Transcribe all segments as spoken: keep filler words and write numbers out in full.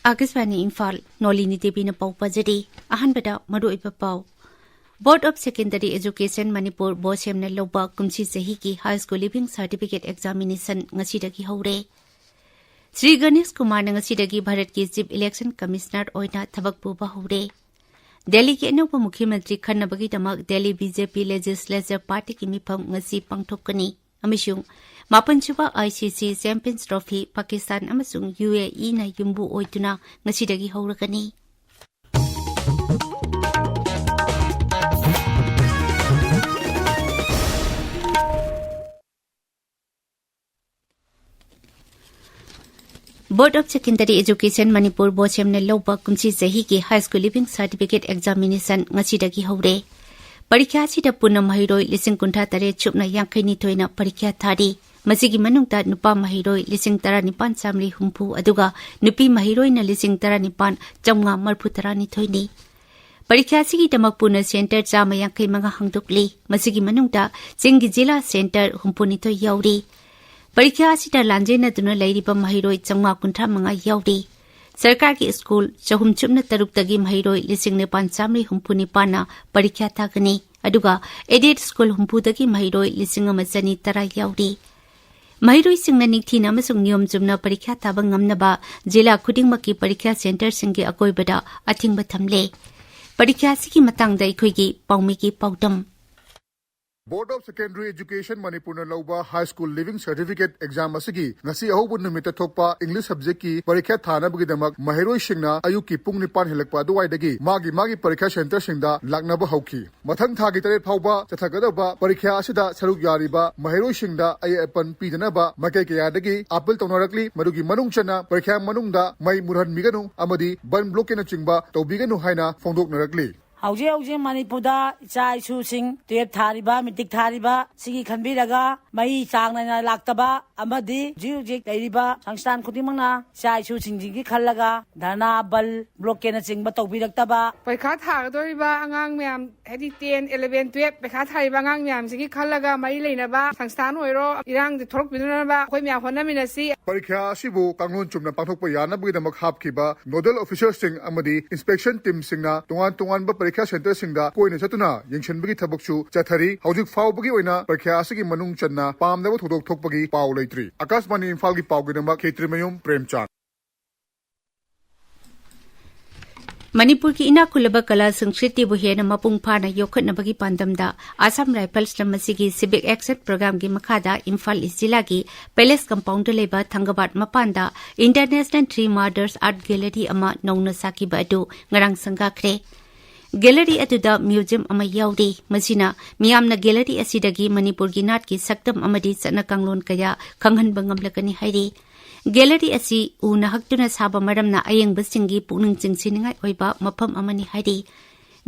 ꯑꯥꯀꯥꯁꯕꯥꯅꯤ ꯏꯝꯐꯥꯜ, ꯅꯣꯂꯤꯅꯤ ꯗꯦꯕꯤꯅ ꯄꯥꯎ ꯄꯥꯖꯔꯤ꯫ ꯑꯍꯥꯟꯕꯗ ꯃꯔꯨꯑꯣꯏꯕ ꯄꯥꯎ꯫ Board of Secondary Education Manipur ꯕꯣꯁꯦꯝꯅ ꯂꯧꯕ ꯀꯨꯝꯁꯤ ꯆꯍꯤꯒꯤ High School Leaving Certificate Examination ꯉꯁꯤꯗꯒꯤ ꯍꯧꯔꯦ꯫ ꯁ꯭ꯔꯤ ꯒꯅꯦꯁ ꯀꯨꯃꯥꯔꯅ ꯉꯁꯤꯗꯒꯤ ꯚꯥꯔꯠꯀꯤ Chief Election Commissioner ꯑꯣꯏꯅ ꯊꯕꯛ ꯄꯨꯕ ꯍꯧꯔꯦ꯫ ꯗꯦꯜꯂꯤꯒꯤ ꯑꯅꯧꯕ ꯃꯨꯈ꯭ꯌ ꯃꯟꯇ꯭ꯔꯤ ꯈꯟꯅꯕꯒꯤꯗꯃꯛ ꯗꯦꯜꯂꯤ ꯕꯤ ꯖꯦ ꯄꯤ Legislature Partyꯒꯤ ꯃꯤꯐꯝ ꯉꯁꯤ ꯄꯥꯡꯊꯣꯛꯀꯅꯤ꯫ ꯑꯃꯁꯨꯡ ꯃꯥꯄꯟꯁꯨꯕ ꯑꯥꯏ ꯁꯤ ꯁꯤ Champions Trophy ꯄꯥꯀꯤꯁꯇꯥꯟ ꯑꯃꯁꯨꯡ ꯌꯨ ꯑꯦ ꯏꯅ ꯌꯨꯝꯕꯨ ꯑꯣꯏꯗꯨꯅ ꯉꯁꯤꯗꯒꯤ ꯍꯧꯔꯒꯅꯤ꯫ Board of Secondary Education Manipur ꯕꯣꯁꯦꯝꯅ ꯂꯧꯕ ꯀꯨꯝꯁꯤ ꯆꯍꯤꯒꯤ High School Leaving Certificate Examination ꯉꯁꯤꯗꯒꯤ ꯍꯧꯔꯦ꯫ ꯄꯔꯤꯈ꯭ꯌꯥ ꯑꯁꯤꯗ ꯄꯨꯟꯅ ꯃꯍꯩꯔꯣꯏ ꯂꯤꯁꯤꯡ ꯀꯨꯟꯊ꯭ꯔꯥ ꯇꯔꯦꯠ ꯁꯨꯞꯅ ꯌꯥꯡꯈꯩ ꯅꯤꯊꯣꯏꯅ ꯄꯔꯤꯈ꯭ꯌꯥ ꯊꯥꯔꯤ꯫ ꯃꯁꯤꯒꯤ ꯃꯅꯨꯡꯗ ꯅꯨꯄꯥ ꯃꯍꯩꯔꯣꯏ ꯂꯤꯁꯤꯡ ꯇꯔꯥꯅꯤꯄꯥꯟ ꯆꯥꯃꯔꯤ ꯍꯨꯝꯐꯨ, ꯑꯗꯨꯒ ꯅꯨꯄꯤ ꯃꯍꯩꯔꯣꯏꯅ ꯂꯤꯁꯤꯡ ꯇꯔꯥꯅꯤꯄꯥꯟ ꯆꯥꯃꯉꯥ ꯃꯔꯤꯐꯨ ꯇꯔꯥꯅꯤꯊꯣꯏꯅꯤ꯫ ꯄꯔꯤꯈ꯭ꯌꯥ ꯑꯁꯤꯒꯤꯗꯃꯛ ꯄꯨꯟꯅ centre ꯆꯥꯝꯃ ꯌꯥꯡꯈꯩ ꯃꯉꯥ ꯍꯥꯡꯗꯣꯛꯂꯤ꯫ ꯃꯁꯤꯒꯤ ꯃꯅꯨꯡꯗ ꯆꯤꯡꯒꯤ ꯖꯤꯂꯥ centre ꯍꯨꯝꯐꯨ ꯅꯤꯊꯣꯏ ꯌꯥꯎꯔꯤ꯫ ꯄꯔꯤꯈ꯭ꯌꯥ ꯑꯁꯤꯗ ꯂꯥꯟꯖꯦꯟꯅꯗꯨꯅ ꯂꯩꯔꯤꯕ ꯃꯍꯩꯔꯣꯏ ꯆꯥꯃꯉꯥ ꯀꯨꯟꯊ꯭ꯔꯥ ꯃꯉꯥ ꯌꯥꯎꯔꯤ꯫ ꯁꯔꯀꯥꯔꯒꯤ ꯁ꯭ꯀꯨꯜ ꯆꯍꯨꯝ ꯁꯨꯞꯅ ꯇꯔꯨꯛꯇꯒꯤ ꯃꯍꯩꯔꯣꯏ ꯂꯤꯁꯤꯡ ꯅꯤꯄꯥꯟ ꯆꯥꯃꯔꯤ ꯍꯨꯝꯐꯨ ꯅꯤꯄꯥꯟꯅ ꯄꯔꯤꯈ꯭ꯌꯥ ꯊꯥꯒꯅꯤ, ꯑꯗꯨꯒ aided ꯁ꯭ꯀꯨꯜ ꯍꯨꯝꯐꯨꯗꯒꯤ ꯃꯍꯩꯔꯣꯏ ꯂꯤꯁꯤꯡ ꯑꯃ ꯆꯅꯤ ꯇꯔꯥ ꯌꯥꯎꯔꯤ꯫ ꯃꯍꯩꯔꯣꯏꯁꯤꯡꯅ ꯅꯤꯡꯊꯤꯅ ꯑꯃꯁꯨꯡ ꯅꯤꯌꯣꯝ ꯆꯨꯝꯅ ꯄꯔꯤꯈ꯭ꯌꯥ ꯊꯥꯕ ꯉꯝꯅꯕ ꯖꯤꯂꯥ ꯈꯨꯗꯤꯡꯃꯛꯀꯤ ꯄꯔꯤꯈ꯭ꯌꯥ centreꯁꯤꯡꯒꯤ ꯑꯀꯣꯏꯕꯗ ꯑꯊꯤꯡꯕ ꯊꯝꯂꯦ꯫ ꯄꯔꯤꯈ꯭ꯌꯥ ꯑꯁꯤꯒꯤ ꯃꯇꯥꯡꯗ ꯑꯩꯈꯣꯏꯒꯤ ꯄꯥꯎꯃꯤꯒꯤ ꯄꯥꯎꯗꯝ꯫ Board of Secondary Education ꯃꯅꯤꯄꯨꯔꯅ ꯂꯧꯕ High School Leaving Certificate Exam ꯑꯁꯤꯒꯤ ꯉꯁꯤ ꯑꯍꯧꯕ ꯅꯨꯃꯤꯠꯇ ꯊꯣꯛꯄ English subjectꯀꯤ ꯄꯔꯤꯈ꯭ꯌꯥ ꯊꯥꯅꯕꯒꯤꯗꯃꯛ ꯃꯍꯩꯔꯣꯏꯁꯤꯡꯅ ꯑꯌꯨꯛꯀꯤ ꯄꯨꯡ ꯅꯤꯄꯥꯟ ꯍꯦꯜꯂꯛꯄ ꯑꯗꯨꯋꯥꯏꯗꯒꯤ ꯃꯥꯒꯤ ꯃꯥꯒꯤ ꯄꯔꯤꯈ꯭ꯌꯥ centreꯁꯤꯡꯗ ꯂꯥꯛꯅꯕ ꯍꯧꯈꯤ꯫ ꯃꯊꯪ ꯊꯥꯒꯤ ꯇꯔꯦꯠ ꯐꯥꯎꯕ ꯆꯠꯊꯒꯗꯧꯕ ꯄꯔꯤꯈ꯭ꯌꯥ ꯑꯁꯤꯗ ꯁꯔꯨꯛ ꯌꯥꯔꯤꯕ ꯃꯍꯩꯔꯣꯏꯁꯤꯡꯗ ꯑꯌꯦꯠ ꯑꯄꯟ ꯄꯤꯗꯅꯕ ꯃꯥꯏꯀꯩ ꯀꯌꯥꯗꯒꯤ appeal ꯇꯧꯅꯔꯛꯂꯤ꯫ ꯃꯗꯨꯒꯤ ꯃꯅꯨꯡ ꯆꯟꯅ ꯄꯔꯤꯈ꯭ꯌꯥ ꯃꯅꯨꯡꯗ ꯃꯩ ꯃꯨꯠꯍꯟꯕꯤꯒꯅꯨ ꯑꯃꯗꯤ ꯕꯟ ꯕ꯭ꯂꯣꯛꯀꯤꯅꯆꯤꯡꯕ ꯇꯧꯕꯤꯒꯅꯨ ꯍꯥꯏꯅ ꯐꯣꯡꯗꯣꯛꯅꯔꯛꯂꯤ꯫ ꯍꯧꯖꯤꯛ ꯍꯧꯖꯤꯛ ꯃꯅꯤꯄꯨꯔꯗ ꯏꯆꯥ ꯏꯁꯨꯁꯤꯡ ꯇꯨꯌꯦꯜꯞ ꯊꯥꯔꯤꯕ, ꯃꯦꯇ꯭ꯔꯤꯛ ꯊꯥꯔꯤꯕ ꯁꯤꯒꯤ ꯈꯟꯕꯤꯔꯒ ꯃꯩ ꯆꯥꯡ ꯅꯥꯏꯅ ꯂꯥꯛꯇꯕ ꯑꯃꯗꯤ ꯍꯧꯖꯤꯛ ꯍꯧꯖꯤꯛ ꯂꯩꯔꯤꯕ ꯁꯪꯁꯊꯥꯟ ꯈꯨꯗꯤꯡꯃꯛꯅ ꯏꯆꯥ ꯏꯁꯨꯁꯤꯡꯁꯤꯒꯤ ꯈꯜꯂꯒ ꯙꯔꯅꯥ, ꯕꯟ, ꯕ꯭ꯂꯣꯀꯦꯠꯅꯆꯤꯡꯕ ꯇꯧꯕꯤꯔꯛꯇꯕ꯫ ꯄꯔꯤꯈꯥ ꯊꯥꯒꯗꯧꯔꯤꯕ ꯑꯉꯥꯡ ꯃꯌꯥꯝ, ꯍꯥꯏꯗꯤ ꯇꯦꯟ, ꯏꯂꯦꯚꯦꯟ, ꯇꯨꯌꯦꯜꯞ ꯄꯔꯤꯈꯥ ꯊꯥꯔꯤꯕ ꯑꯉꯥꯡ ꯃꯌꯥꯝꯁꯤꯒꯤ ꯈꯜꯂꯒ ꯃꯔꯤ ꯂꯩꯅꯕ ꯁꯪꯁꯊꯥꯟ ꯑꯣꯏꯔꯣ, ꯏꯔꯥꯡꯁꯦ ꯊꯣꯛꯂꯛꯄꯤꯗꯅꯕ ꯑꯩꯈꯣꯏ ꯃꯌꯥꯝ ꯍꯣꯠꯅꯃꯤꯟꯅꯁꯤ꯫ ꯄꯔꯤꯈ꯭ꯌꯥ ꯑꯁꯤꯕꯨ ꯀꯥꯡꯂꯣꯟ ꯆꯨꯝꯅ ꯄꯥꯡꯊꯣꯛꯄ ꯌꯥꯅꯕꯒꯤꯗꯃꯛ ꯍꯥꯞꯈꯤꯕ ꯅꯣꯗꯦꯜ ꯑꯣꯐꯤꯁꯔꯁꯤꯡ ꯑꯃꯗꯤ ꯏꯟꯁꯄꯦꯛꯁꯟ ꯇꯤꯝꯁꯤꯡꯅ ꯇꯣꯉꯥꯟ ꯇꯣꯉꯥꯟꯕ ꯄꯔꯤꯈ꯭ꯌꯥ ꯁꯦꯟꯇꯔꯁꯤꯡꯗ ꯀꯣꯏꯅ ꯆꯠꯇꯨꯅ ꯌꯦꯡꯁꯤꯟꯕꯒꯤ ꯊꯕꯛꯁꯨ ꯆꯠꯊꯔꯤ꯫ ꯍꯧꯖꯤꯛ ꯐꯥꯎꯕꯒꯤ ꯑꯣꯏꯅ ꯄꯔꯤꯈ꯭ꯌꯥ ꯑꯁꯤꯒꯤ ꯃꯅꯨꯡ ꯆꯟꯅ ꯄꯥꯝꯗꯕ ꯊꯧꯗꯣꯛ ꯊꯣꯛꯄꯒꯤ ꯄꯥꯎ ꯂꯩꯇ꯭ꯔꯤ꯫ ꯑꯀꯥꯁꯕꯥꯅꯤ ꯏꯝꯐꯥꯜꯒꯤ ꯄꯥꯎꯒꯤꯗꯃꯛ ꯈꯦꯇ꯭ꯔꯤꯃꯌꯨꯝ ꯄ꯭ꯔꯦꯝꯆꯥꯟ꯫ ꯃꯅꯤꯄꯨꯔꯒꯤ ꯏꯅꯥꯛ ꯈꯨꯜꯂꯕ ꯀꯂꯥ ꯁꯪꯁꯀ꯭ꯔꯤꯇꯤꯕꯨ ꯍꯦꯟꯅ ꯃꯄꯨꯡ ꯐꯥꯅ ꯌꯣꯛꯈꯠꯅꯕꯒꯤ ꯄꯥꯟꯗꯝꯗ ꯑꯁꯥꯝ ꯔꯥꯏꯐꯜꯁꯅ ꯃꯁꯤꯒꯤ ꯁꯤꯚꯤꯛ ꯑꯦꯛꯁꯟ ꯄ꯭ꯔꯣꯒ꯭ꯔꯥꯝꯒꯤ ꯃꯈꯥꯗ ꯏꯝꯐꯥꯜ ꯏꯁ ꯖꯤꯂꯥꯒꯤ ꯄꯦꯂꯦꯁ ꯀꯝꯄꯥꯎꯟꯗ ꯂꯩꯕ ꯊꯪꯒꯕꯥꯠ ꯃꯄꯥꯟꯗ ꯏꯟꯇꯔꯅꯦꯁꯅꯦꯜ ꯊ꯭ꯔꯤ ꯃꯥꯔꯇꯔꯁ ꯑꯥꯔꯠ ꯒꯦꯂꯔꯤ ꯑꯃ ꯅꯧꯅ ꯁꯥꯈꯤꯕ ꯑꯗꯨ ꯉꯔꯥꯡ ꯁꯪꯒꯥꯈ꯭ꯔꯦ꯫ ꯒꯦꯂꯔꯤ ꯑꯗꯨꯗ ꯃ꯭ꯌꯨꯖꯤꯌꯝ ꯑꯃ ꯌꯥꯎꯔꯤ꯫ ꯃꯁꯤꯅ ꯃꯤꯌꯥꯝꯅ ꯒꯦꯂꯔꯤ ꯑꯁꯤꯗꯒꯤ ꯃꯅꯤꯄꯨꯔꯒꯤ ꯅꯥꯠꯀꯤ ꯁꯛꯇꯝ ꯑꯃꯗꯤ ꯆꯠꯅ ꯀꯥꯡꯂꯣꯟ ꯀꯌꯥ ꯈꯪꯍꯟꯕ ꯉꯝꯂꯒꯅꯤ ꯍꯥꯏꯔꯤ꯫ ꯒꯦꯂꯔꯤ ꯑꯁꯤ ꯎꯅ ꯍꯛꯇꯨꯅ ꯁꯥꯕ ꯃꯔꯝꯅ ꯑꯌꯦꯡꯕꯁꯤꯡꯒꯤ ꯄꯨꯛꯅꯤꯡ ꯆꯤꯡꯁꯤꯟꯅꯤꯡꯉꯥꯏ ꯑꯣꯏꯕ ꯃꯐꯝ ꯑꯃꯅꯤ ꯍꯥꯏꯔꯤ꯫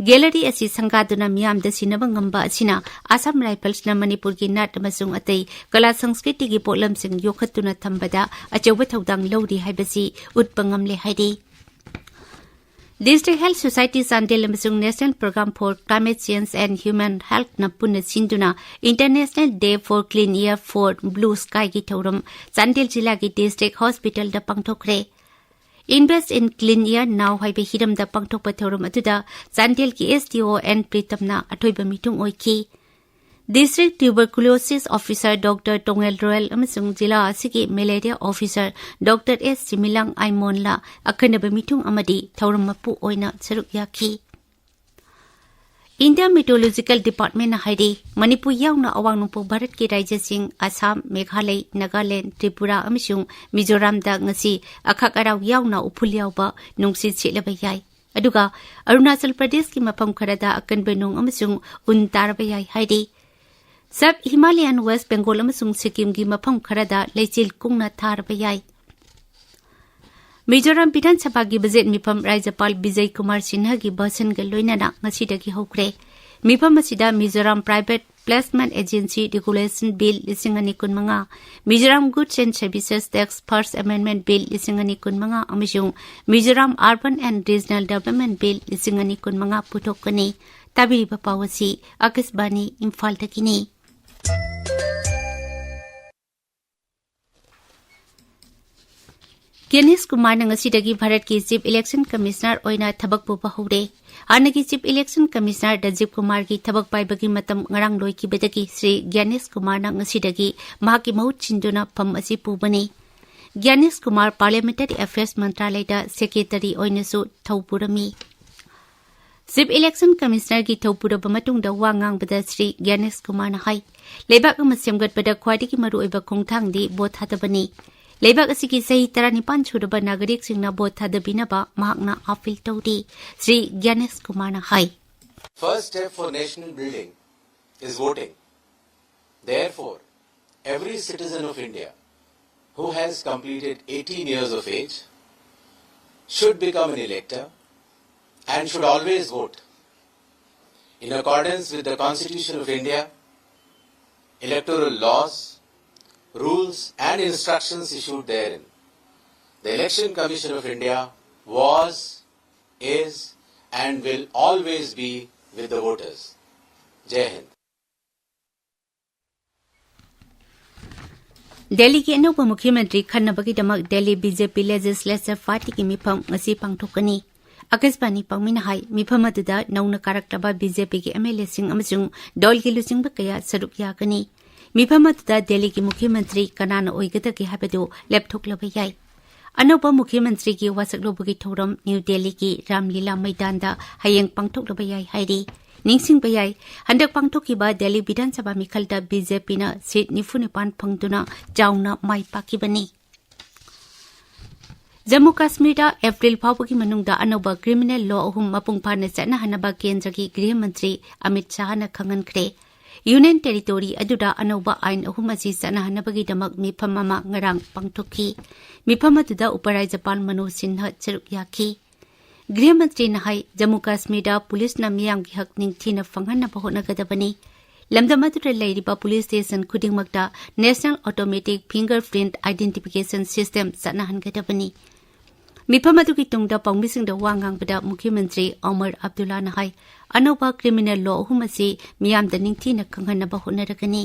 ꯒꯦꯂꯔꯤ ꯑꯁꯤ ꯁꯪꯒꯥꯗꯨꯅ ꯃꯤꯌꯥꯝꯗ ꯁꯤꯟꯅꯕ ꯉꯝꯕ ꯑꯁꯤꯅ ꯑꯁꯥꯝ ꯔꯥꯏꯐꯜꯁꯅ ꯃꯅꯤꯄꯨꯔꯒꯤ ꯅꯥꯠ ꯑꯃꯁꯨꯡ ꯑꯇꯩ ꯀꯂꯥ ꯁꯪꯁꯀ꯭ꯔꯤꯇꯤꯒꯤ ꯄꯣꯠꯂꯝꯁꯤꯡ ꯌꯣꯛꯈꯠꯇꯨꯅ ꯊꯝꯕꯗ ꯑꯆꯧꯕ ꯊꯧꯗꯥꯡ ꯂꯧꯔꯤ ꯍꯥꯏꯕꯁꯤ ꯎꯠꯄ ꯉꯝꯂꯦ ꯍꯥꯏꯔꯤ꯫ District Health Society ꯆꯥꯟꯗꯦꯜ ꯑꯃꯁꯨꯡ National Program for Climate Change and Human Health ꯅ ꯄꯨꯟꯅ ꯁꯤꯟꯗꯨꯅ International Day for Clean Air for Blue Sky ꯒꯤ ꯊꯧꯔꯝ ꯆꯥꯟꯗꯦꯜ ꯖꯤꯂꯥꯒꯤ ꯗꯤꯁꯇ꯭ꯔꯤꯛ ꯍꯣꯁꯄꯤꯇꯥꯜꯗ ꯄꯥꯡꯊꯣꯛꯈ꯭ꯔꯦ꯫ Invest in Clean Air Now ꯍꯥꯏꯕ ꯍꯤꯔꯝꯗ ꯄꯥꯡꯊꯣꯛꯄ ꯊꯧꯔꯝ ꯑꯗꯨꯗ ꯆꯥꯟꯗꯦꯜꯒꯤ ꯑꯦꯁ ꯗꯤ ꯑꯣ ꯑꯦꯟ ꯄ꯭ꯔꯤꯇꯝꯅ ꯑꯊꯣꯏꯕ ꯃꯤꯊꯨꯡ ꯑꯣꯏꯈꯤ꯫ District Tuberculosis Officer doctor Tongel Royal ꯑꯃꯁꯨꯡ ꯖꯤꯂꯥ ꯑꯁꯤꯒꯤ malaria officer doctor S Shimilang ꯑꯥꯏꯃꯣꯟꯂ ꯑꯈꯟꯅꯕ ꯃꯤꯊꯨꯡ ꯑꯃꯗꯤ ꯊꯧꯔꯝ ꯃꯄꯨ ꯑꯣꯏꯅ ꯁꯔꯨꯛ ꯌꯥꯈꯤ꯫ India Meteorological Department ꯅ ꯍꯥꯏꯔꯤ, ꯃꯅꯤꯄꯨꯔ ꯌꯥꯎꯅ ꯑꯋꯥꯡ ꯅꯣꯡꯄꯣꯛ ꯚꯥꯔꯠꯀꯤ ꯔꯥꯖ꯭ꯌꯁꯤꯡ ꯑꯁꯥꯝ, ꯃꯦꯘꯥꯂꯌ, ꯅꯥꯒꯥꯂꯦꯟꯗ, ꯇ꯭ꯔꯤꯄꯨꯔꯥ ꯑꯃꯁꯨꯡ ꯃꯤꯖꯣꯔꯥꯝꯗ ꯉꯁꯤ ꯑꯈꯛ ꯑꯔꯥꯎ ꯌꯥꯎꯅ ꯎꯐꯨꯜ ꯌꯥꯎꯕ ꯅꯨꯡꯁꯤꯠ ꯁꯤꯠꯂꯕ ꯌꯥꯏ꯫ ꯑꯗꯨꯒ ꯑꯔꯨꯅꯥꯆꯜ ꯄ꯭ꯔꯗꯦꯁꯀꯤ ꯃꯐꯝ ꯈꯔꯗ ꯑꯀꯟꯕ ꯅꯣꯡ ꯑꯃꯁꯨꯡ ꯎꯟ ꯇꯥꯔꯕ ꯌꯥꯏ ꯍꯥꯏꯔꯤ꯫ Sub Himalayan West Bengal ꯑꯃꯁꯨꯡ ꯁꯤꯛꯀꯤꯝꯒꯤ ꯃꯐꯝ ꯈꯔꯗ ꯂꯩꯆꯤꯜ ꯀꯨꯡꯅ ꯊꯥꯔꯕ ꯌꯥꯏ꯫ ꯃꯤꯖꯣꯔꯥꯝ ꯕꯤꯙꯥꯟ ꯁꯚꯥꯒꯤ ꯕꯖꯦꯠ ꯃꯤꯐꯝ ꯔꯥꯖ꯭ꯌꯄꯥꯜ ꯕꯤꯖꯌ ꯀꯨꯃꯥꯔ ꯁꯤꯟꯍꯒꯤ ꯚꯥꯁꯟꯒ ꯂꯣꯏꯅꯅ ꯉꯁꯤꯗꯒꯤ ꯍꯧꯈ꯭ꯔꯦ꯫ ꯃꯤꯐꯝ ꯑꯁꯤꯗ Mizoram Private Placement Agency Regulation Bill ꯂꯤꯁꯤꯡ ꯑꯅꯤ ꯀꯨꯟꯃꯉꯥ, Mizoram Goods and Services Tax First Amendment Bill ꯂꯤꯁꯤꯡ ꯑꯅꯤ ꯀꯨꯟꯃꯉꯥ ꯑꯃꯁꯨꯡ Mizoram Urban and Regional Development Bill ꯂꯤꯁꯤꯡ ꯑꯅꯤ ꯀꯨꯟꯃꯉꯥ ꯄꯨꯊꯣꯛꯀꯅꯤ꯫ ꯇꯥꯕꯤꯔꯤꯕ ꯄꯥꯎ ꯑꯁꯤ ꯑꯀꯥꯁꯕꯥꯅꯤ ꯏꯝꯐꯥꯜꯗꯒꯤꯅꯤ꯫ ꯒ꯭ꯌꯥꯅꯦꯁ ꯀꯨꯃꯥꯔꯅ ꯉꯁꯤꯗꯒꯤ ꯚꯥꯔꯠꯀꯤ Chief Election Commissioner ꯑꯣꯏꯅ ꯊꯕꯛ ꯄꯨꯕ ꯍꯧꯔꯦ꯫ ꯍꯥꯟꯅꯒꯤ Chief Election Commissioner ꯔꯥꯖꯤꯕ ꯀꯨꯃꯥꯔꯒꯤ ꯊꯕꯛ ꯄꯥꯏꯕꯒꯤ ꯃꯇꯝ ꯉꯔꯥꯡ ꯂꯣꯏꯈꯤꯕꯗꯒꯤ ꯁ꯭ꯔꯤ ꯒ꯭ꯌꯥꯅꯦꯁ ꯀꯨꯃꯥꯔꯅ ꯉꯁꯤꯗꯒꯤ ꯃꯍꯥꯛꯀꯤ ꯃꯍꯨꯠ ꯁꯤꯟꯗꯨꯅ ꯐꯝ ꯑꯁꯤ ꯄꯨꯕꯅꯤ꯫ ꯒ꯭ꯌꯥꯅꯦꯁ ꯀꯨꯃꯥꯔ Parliamentary Affairs ꯃꯟꯇ꯭ꯔꯥꯂꯌꯗ Secretary ꯑꯣꯏꯅꯁꯨ ꯊꯧ ꯄꯨꯔꯝꯃꯤ꯫ Chief Election Commissionerꯒꯤ ꯊꯧ ꯄꯨꯔꯕ ꯃꯇꯨꯡꯗ ꯋꯥ ꯉꯥꯡꯕꯗ ꯁ꯭ꯔꯤ ꯒ꯭ꯌꯥꯅꯦꯁ ꯀꯨꯃꯥꯔꯅ ꯍꯥꯏ, ꯂꯩꯕꯥꯛ ꯑꯃ ꯁꯦꯝꯒꯠꯄꯗ ꯈ꯭ꯋꯥꯏꯗꯒꯤ ꯃꯔꯨꯑꯣꯏꯕ ꯈꯣꯡꯊꯥꯡꯗꯤ ꯚꯣꯠ ꯊꯥꯗꯕꯅꯤ꯫ ꯂꯩꯕꯥꯛ ꯑꯁꯤꯒꯤ ꯆꯍꯤ ꯇꯔꯥꯅꯤꯄꯥꯟ ꯁꯨꯔꯕ ꯅꯥꯒꯔꯤꯛꯁꯤꯡꯅ ꯚꯣꯠ ꯊꯥꯗꯕꯤꯅꯕ ꯃꯍꯥꯛꯅ ꯑꯥꯄꯤꯜ ꯇꯧꯔꯤ, ꯁ꯭ꯔꯤ ꯒ꯭ꯌꯥꯅꯦꯁ ꯀꯨꯃꯥꯔꯅ ꯍꯥꯏ꯫ First step for nation building is voting. Therefore, every citizen of India who has completed eighteen years of age should become an elector and should always vote. In accordance with the Constitution of India, electoral laws, rules and instructions issued therein, the Election Commission of India was, is and will always be with the voters. Jai Hind. ꯗꯦꯜꯂꯤꯒꯤ ꯑꯅꯧꯕ ꯃꯨꯈ꯭ꯌ ꯃꯟꯇ꯭ꯔꯤ ꯈꯟꯅꯕꯒꯤꯗꯃꯛ Delhi BJP Legislature Partyꯒꯤ ꯃꯤꯐꯝ ꯉꯁꯤ ꯄꯥꯡꯊꯣꯛꯀꯅꯤ꯫ ꯑꯀꯥꯁꯕꯥꯅꯤ ꯄꯥꯎꯃꯤꯅ ꯍꯥꯏ, ꯃꯤꯐꯝ ꯑꯗꯨꯗ ꯅꯧꯅ ꯀꯥꯔꯛꯂꯕ BJPꯒꯤ MLAꯁꯤꯡ ꯑꯃꯁꯨꯡ ꯗꯜꯒꯤ ꯂꯨꯆꯤꯡꯕ ꯀꯌꯥ ꯁꯔꯨꯛ ꯌꯥꯒꯅꯤ꯫ ꯃꯤꯐꯝ ꯑꯗꯨꯗ ꯗꯦꯜꯂꯤꯒꯤ ꯃꯨꯈ꯭ꯌ ꯃꯟꯇ꯭ꯔꯤ ꯀꯅꯥꯅ ꯑꯣꯏꯒꯗꯒꯦ ꯍꯥꯏꯕꯗꯨ ꯂꯦꯞꯊꯣꯛꯂꯕ ꯌꯥꯏ꯫ ꯑꯅꯧꯕ ꯃꯨꯈ꯭ꯌ ꯃꯟꯇ꯭ꯔꯤꯒꯤ ꯋꯥꯁꯛ ꯂꯧꯕꯒꯤ ꯊꯧꯔꯝ ꯅ꯭ꯌꯨ ꯗꯦꯜꯂꯤꯒꯤ ꯔꯥꯝꯂꯤꯂꯥ ꯃꯩꯗꯥꯟꯗ ꯍꯌꯦꯡ ꯄꯥꯡꯊꯣꯛꯂꯕ ꯌꯥꯏ ꯍꯥꯏꯔꯤ꯫ ꯅꯤꯡꯁꯤꯡꯕ ꯌꯥꯏ, ꯍꯟꯗꯛ ꯄꯥꯡꯊꯣꯛꯈꯤꯕ ꯗꯦꯜꯂꯤ ꯕꯤꯙꯥꯟ ꯁꯚꯥ ꯃꯤꯈꯜꯗ BJPꯅ seat ꯅꯤꯐꯨ ꯅꯤꯄꯥꯟ ꯐꯪꯗꯨꯅ ꯆꯥꯎꯅ ꯃꯥꯏ ꯄꯥꯛꯈꯤꯕꯅꯤ꯫ ꯖꯝꯃꯨ ꯀꯥꯁꯃꯤꯔꯗ ꯑꯦꯄ꯭ꯔꯤꯜ ꯐꯥꯎꯕꯒꯤ ꯃꯅꯨꯡꯗ ꯑꯅꯧꯕ criminal law ꯑꯍꯨꯝ ꯃꯄꯨꯡ ꯐꯥꯅ ꯆꯠꯅꯍꯟꯅꯕ ꯀꯦꯟꯗ꯭ꯔꯒꯤ ꯒ꯭ꯔꯤꯍ ꯃꯟꯇ꯭ꯔꯤ ꯑꯃꯤꯠ ꯁꯥꯍꯅ ꯈꯪꯍꯟꯈ꯭ꯔꯦ꯫ ꯌꯨꯅꯤꯌꯟ ꯇꯦꯔꯤꯇꯣꯔꯤ ꯑꯗꯨꯗ ꯑꯅꯧꯕ ꯑꯥꯏꯟ ꯑꯍꯨꯝ ꯑꯁꯤ ꯆꯠꯅꯍꯟꯅꯕꯒꯤꯗꯃꯛ ꯃꯤꯐꯝ ꯑꯃ ꯉꯔꯥꯡ ꯄꯥꯡꯊꯣꯛꯈꯤ꯫ ꯃꯤꯐꯝ ꯑꯗꯨꯗ ꯎꯄꯔꯥꯖ꯭ꯌꯄꯥꯜ ꯃꯅꯣꯖ ꯁꯤꯟꯍ ꯁꯔꯨꯛ ꯌꯥꯈꯤ꯫ ꯒ꯭ꯔꯤꯍ ꯃꯟꯇ꯭ꯔꯤꯅ ꯍꯥꯏ, ꯖꯝꯃꯨ ꯀꯥꯁꯃꯤꯔꯗ ꯄꯨꯂꯤꯁꯅ ꯃꯤꯌꯥꯝꯒꯤ ꯍꯛ ꯅꯤꯡꯊꯤꯅ ꯐꯪꯍꯟꯅꯕ ꯍꯣꯠꯅꯒꯗꯕꯅꯤ꯫ ꯂꯝꯗꯝ ꯑꯗꯨꯗ ꯂꯩꯔꯤꯕ ꯄꯨꯂꯤꯁ ꯁ꯭ꯇꯦꯁꯟ ꯈꯨꯗꯤꯡꯃꯛꯇ National Automatic Fingerprint Identification System ꯆꯠꯅꯍꯟꯒꯗꯕꯅꯤ꯫ ꯃꯤꯐꯝ ꯑꯗꯨꯒꯤ ꯇꯨꯡꯗ ꯄꯥꯎꯃꯤꯁꯤꯡꯗ ꯋꯥ ꯉꯥꯡꯕꯗ ꯃꯨꯈ꯭ꯌ ꯃꯟꯇ꯭ꯔꯤ ꯑꯣꯃꯔ ꯑꯕꯗꯨꯜꯂꯥꯅ ꯍꯥꯏ, ꯑꯅꯧꯕ ꯀ꯭ꯔꯤꯃꯤꯅꯦꯜ ꯂꯣ ꯑꯍꯨꯝ ꯑꯁꯤ ꯃꯤꯌꯥꯝꯗ ꯅꯤꯡꯊꯤꯅ ꯈꯪꯍꯟꯅꯕ ꯍꯣꯠꯅꯔꯒꯅꯤ꯫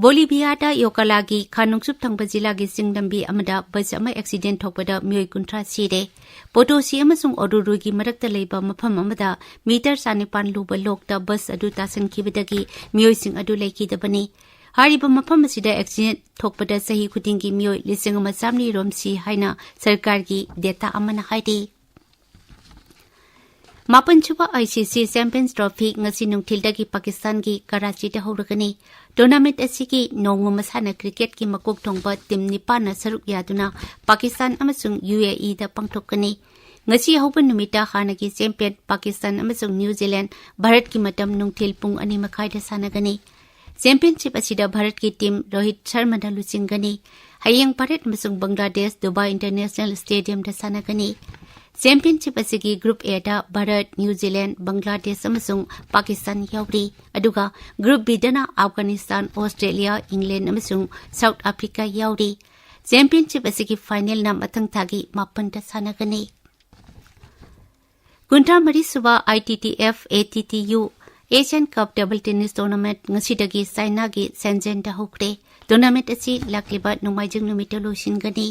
ꯕꯣꯂꯤꯚꯤꯌꯥꯗ ꯌꯣꯀꯥꯂꯥꯒꯤ ꯈꯥ ꯅꯣꯡꯆꯨꯞ ꯊꯪꯕ ꯖꯤꯂꯥꯒꯤ ꯆꯤꯡ ꯂꯝꯕꯤ ꯑꯃꯗ ꯕꯁ ꯑꯃ ꯑꯦꯛꯁꯤꯗꯦꯟ ꯊꯣꯛꯄꯗ ꯃꯤꯑꯣꯏ ꯀꯨꯟꯊ꯭ꯔꯥ ꯁꯤꯔꯦ꯫ ꯄꯣꯇꯣꯁꯤ ꯑꯃꯁꯨꯡ ꯑꯣꯔꯨꯔꯨꯒꯤ ꯃꯔꯛꯇ ꯂꯩꯕ ꯃꯐꯝ ꯑꯃꯗ ꯃꯤꯇꯔ ꯆꯥꯅꯤꯄꯥꯟ ꯂꯨꯕ ꯂꯣꯛꯇ ꯕꯁ ꯑꯗꯨ ꯇꯥꯁꯤꯟꯈꯤꯕꯗꯒꯤ ꯃꯤꯑꯣꯏꯁꯤꯡ ꯑꯗꯨ ꯂꯩꯈꯤꯗꯕꯅꯤ꯫ ꯍꯥꯏꯔꯤꯕ ꯃꯐꯝ ꯑꯁꯤꯗ ꯑꯦꯛꯁꯤꯗꯦꯟ ꯊꯣꯛꯄꯗ ꯆꯍꯤ ꯈꯨꯗꯤꯡꯒꯤ ꯃꯤꯑꯣꯏ ꯂꯤꯁꯤꯡ ꯑꯃ ꯆꯥꯃꯔꯤ ꯔꯣꯝ ꯁꯤ ꯍꯥꯏꯅ ꯁꯔꯀꯥꯔꯒꯤ ꯗꯦꯇꯥ ꯑꯃꯅ ꯍꯥꯏꯔꯤ꯫ ꯃꯥꯄꯟꯁꯨꯕ ICC Champions Trophy ꯉꯁꯤ ꯅꯨꯡꯊꯤꯜꯗꯒꯤ ꯄꯥꯀꯤꯁꯇꯥꯟꯒꯤ ꯀꯔꯥꯆꯤꯗ ꯍꯧꯔꯒꯅꯤ꯫ ꯇꯣꯔꯅꯥꯃꯦꯟꯠ ꯑꯁꯤꯒꯤ ꯅꯣꯡꯃ ꯃꯁꯥꯟꯅ ꯀ꯭ꯔꯤꯀꯦꯠꯀꯤ ꯃꯀꯣꯛ ꯊꯣꯡꯕ ꯇꯤꯝ ꯅꯤꯄꯥꯟꯅ ꯁꯔꯨꯛ ꯌꯥꯗꯨꯅ ꯄꯥꯀꯤꯁꯇꯥꯟ ꯑꯃꯁꯨꯡ UAEꯗ ꯄꯥꯡꯊꯣꯛꯀꯅꯤ꯫ ꯉꯁꯤ ꯑꯍꯧꯕ ꯅꯨꯃꯤꯠꯇ ꯍꯥꯟꯅꯒꯤ ꯆꯦꯝꯄꯤꯌꯟ ꯄꯥꯀꯤꯁꯇꯥꯟ ꯑꯃꯁꯨꯡ ꯅ꯭ꯌꯨ ꯖꯤꯂꯦꯟ ꯚꯥꯔꯠꯀꯤ ꯃꯇꯝ ꯅꯨꯡꯊꯤꯜ ꯄꯨꯡ ꯑꯅꯤ ꯃꯈꯥꯏꯗ ꯁꯥꯟꯅꯒꯅꯤ꯫ ꯆꯦꯝꯄꯤꯌꯟꯁꯤꯞ ꯑꯁꯤꯗ ꯚꯥꯔꯠꯀꯤ ꯇꯤꯝ ꯔꯣꯍꯤꯠ ꯁꯔꯃꯅ ꯂꯨꯆꯤꯡꯒꯅꯤ꯫ ꯍꯌꯦꯡ ꯚꯥꯔꯠ ꯑꯃꯁꯨꯡ ꯕꯪꯒ꯭ꯂꯥꯗꯦꯁ ꯗꯨꯕꯥꯏ ꯏꯟꯇꯔꯅꯦꯁꯅꯦꯜ ꯁ꯭ꯇꯦꯗꯤꯌꯝꯗ ꯁꯥꯟꯅꯒꯅꯤ꯫ ꯆꯦꯝꯄꯤꯌꯟꯁꯤꯞ ꯑꯁꯤꯒꯤ ꯒ꯭ꯔꯨꯞ Aꯗ ꯚꯥꯔꯠ, ꯅ꯭ꯌꯨ ꯖꯤꯂꯦꯟ, ꯕꯪꯒ꯭ꯂꯥꯗꯦꯁ ꯑꯃꯁꯨꯡ ꯄꯥꯀꯤꯁꯇꯥꯟ ꯌꯥꯎꯔꯤ꯫ ꯑꯗꯨꯒ ꯒ꯭ꯔꯨꯞ Bꯗꯅ ꯑꯐꯒꯥꯅꯤꯁꯇꯥꯟ, ꯑꯣꯁꯇ꯭ꯔꯦꯂꯤꯌꯥ, ꯏꯪꯂꯦꯟ ꯑꯃꯁꯨꯡ ꯁꯥꯎꯠ ꯑꯐ꯭ꯔꯤꯀꯥ ꯌꯥꯎꯔꯤ꯫ ꯆꯦꯝꯄꯤꯌꯟꯁꯤꯞ ꯑꯁꯤꯒꯤ ꯐꯥꯏꯅꯦꯜꯅ ꯃꯊꯪ ꯊꯥꯒꯤ ꯃꯥꯄꯟꯗ ꯁꯥꯟꯅꯒꯅꯤ꯫ ꯀꯨꯟꯊ꯭ꯔꯥ ꯃꯔꯤ ꯁꯨꯕ ITTF ATTU Asian Cup Table Tennis Tournament ꯉꯁꯤꯗꯒꯤ ꯆꯥꯏꯅꯥꯒꯤ ꯁꯦꯟꯖꯦꯟꯗ ꯍꯧꯈ꯭ꯔꯦ꯫ ꯇꯣꯔꯅꯥꯃꯦꯟꯠ ꯑꯁꯤ ꯂꯥꯛꯂꯤꯕ ꯅꯣꯡꯃꯥꯏꯖꯤꯡ ꯅꯨꯃꯤꯠꯇ ꯂꯣꯏꯁꯤꯟꯒꯅꯤ꯫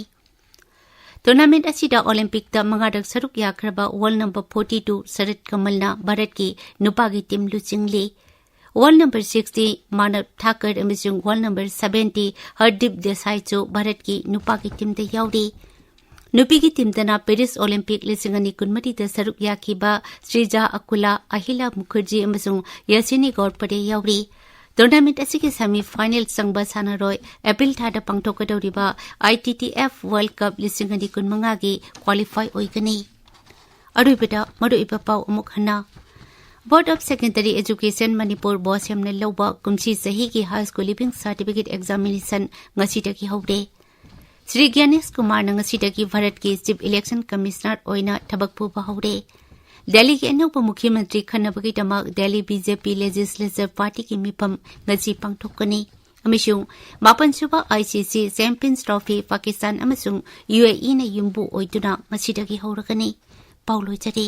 ꯇꯣꯔꯅꯥꯃꯦꯟꯠ ꯑꯁꯤꯗ ꯑꯣꯂꯤꯝꯄꯤꯛꯇ ꯃꯉꯥꯔꯛ ꯁꯔꯨꯛ ꯌꯥꯈ꯭ꯔꯕ ꯋꯥꯔꯜ ꯅꯝꯕꯔ forty two ꯁꯔꯠ ꯀꯃꯜꯅ ꯚꯥꯔꯠꯀꯤ ꯅꯨꯄꯥꯒꯤ ꯇꯤꯝ ꯂꯨꯆꯤꯡꯂꯤ꯫ ꯋꯥꯔꯜ ꯅꯝꯕꯔ sixty ꯃꯥꯅꯕ ꯊꯥꯀꯔ ꯑꯃꯁꯨꯡ ꯋꯥꯔꯜ ꯅꯝꯕꯔ seventy ꯍꯔꯗꯤꯞ ꯗꯦꯁꯥꯏꯁꯨ ꯚꯥꯔꯠꯀꯤ ꯅꯨꯄꯥꯒꯤ ꯇꯤꯝꯗ ꯌꯥꯎꯔꯤ꯫ ꯅꯨꯄꯤꯒꯤ ꯇꯤꯝꯗꯅ ꯄꯦꯔꯤꯁ ꯑꯣꯂꯤꯝꯄꯤꯛ ꯂꯤꯁꯤꯡ ꯑꯅꯤ ꯀꯨꯟꯃꯔꯤꯗ ꯁꯔꯨꯛ ꯌꯥꯈꯤꯕ ꯁ꯭ꯔꯤꯖꯥ ꯑꯀꯨꯂꯥ, ꯑꯍꯤꯂꯥ ꯃꯨꯈꯔꯖꯤ ꯑꯃꯁꯨꯡ ꯌꯥꯁꯤꯅꯤ ꯒꯣꯔꯄꯔꯦ ꯌꯥꯎꯔꯤ꯫ ꯇꯣꯔꯅꯥꯃꯦꯟꯠ ꯑꯁꯤꯒꯤ ꯁꯦꯃꯤ ꯐꯥꯏꯅꯦꯜ ꯆꯪꯕ ꯁꯥꯟꯅꯔꯣꯏ ꯑꯦꯄ꯭ꯔꯤꯜ ꯊꯥꯗ ꯄꯥꯡꯊꯣꯛꯀꯗꯧꯔꯤꯕ ITTF World Cup ꯂꯤꯁꯤꯡ ꯑꯅꯤ ꯀꯨꯟꯃꯉꯥꯒꯤ ꯀ꯭ꯋꯥꯂꯤꯐꯥꯏ ꯑꯣꯏꯒꯅꯤ꯫ ꯑꯔꯣꯏꯕꯗ ꯃꯔꯨꯑꯣꯏꯕ ꯄꯥꯎ ꯑꯃꯨꯛ ꯍꯟꯅ꯫ Board of Secondary Education Manipur, BOSEM ꯅ ꯂꯧꯕ ꯀꯨꯝꯁꯤ ꯆꯍꯤꯒꯤ High School Leaving Certificate Examination ꯉꯁꯤꯗꯒꯤ ꯍꯧꯔꯦ꯫ ꯁ꯭ꯔꯤ ꯒ꯭ꯌꯥꯅꯦꯁ ꯀꯨꯃꯥꯔꯅ ꯉꯁꯤꯗꯒꯤ ꯚꯥꯔꯠꯀꯤ Chief Election Commissioner ꯑꯣꯏꯅ ꯊꯕꯛ ꯄꯨꯕ ꯍꯧꯔꯦ꯫ ꯗꯦꯜꯂꯤꯒꯤ ꯑꯅꯧꯕ ꯃꯨꯈ꯭ꯌ ꯃꯟꯇ꯭ꯔꯤ ꯈꯟꯅꯕꯒꯤꯗꯃꯛ ꯗꯦꯜꯂꯤ BJP Legislature Party ꯒꯤ ꯃꯤꯐꯝ ꯉꯁꯤ ꯄꯥꯡꯊꯣꯛꯀꯅꯤ꯫ ꯑꯃꯁꯨꯡ ꯃꯥꯄꯟꯁꯨꯕ ICC Champions Trophy ꯄꯥꯀꯤꯁꯇꯥꯟ ꯑꯃꯁꯨꯡ UAE ꯅ ꯌꯨꯝꯕꯨ ꯑꯣꯏꯗꯨꯅ ꯉꯁꯤꯗꯒꯤ ꯍꯧꯔꯒꯅꯤ꯫ ꯄꯥꯎ ꯂꯣꯏꯖꯔꯦ꯫